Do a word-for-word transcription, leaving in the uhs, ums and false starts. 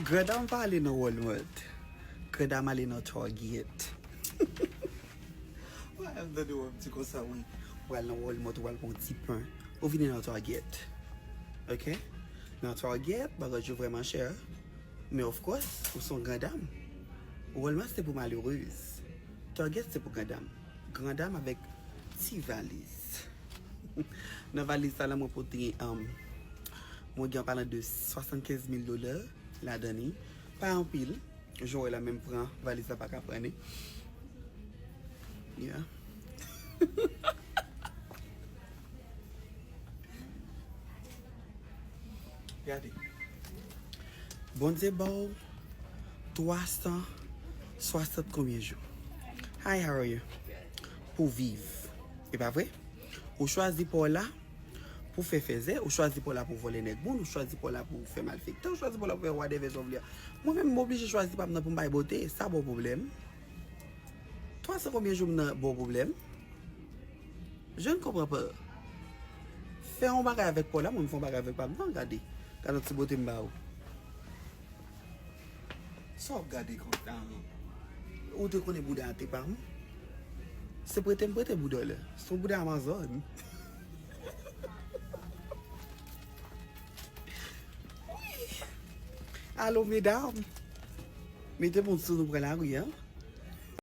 Grandam pa ale nan Walmart. Grandam ale nan Target. Wè, m tande w ap di konsa, wi. Ou al nan Walmart, ou al pran ti pen. Ou vini nan Target. Ok? Nan Target, bagay yo vrèman chè. Men of course, ou se yon grandam. Walmart se pou malerez. Target se pou grandam. Grandam avèk ti valiz. Nan valiz sa la, mwen pote, um, mwen gen an palan de swasannkenz mil dola ladan li. Pa anpil. Jan w wè la, menm pran valiz la pa ka pran li. Yeah. Gade. Bondye ba w twa san swasant konbyen jou? Hi, how are you? Pou viv. E pa vre? Ou chwazi pa w la pou fè fèzè, ou chwazi pa w la pou vòlè nèg moun, ou chwazi pa w la pou fè malfektè, ou chwazi pa w la pou fè whatever sa w vle a. Mwen menm, m oblije chwazi pa m nan pou m bay bote, sa ba w pwoblèm? Twa san konbyen jou m nan ba w pwoblèm? Je ne comprends pas. Fè yon bagay avèk pa w la, mwen m fè yon bagay avèk pa m nan, gade. Gade yon ti bote m ba ou. Sa w ap gade konsa? Ou te konnen bouda a te pa m? Se prete m prete bouda w la. Se yon bouda Amazon. Alo, medam. Mete moun sou nou pran lari, an.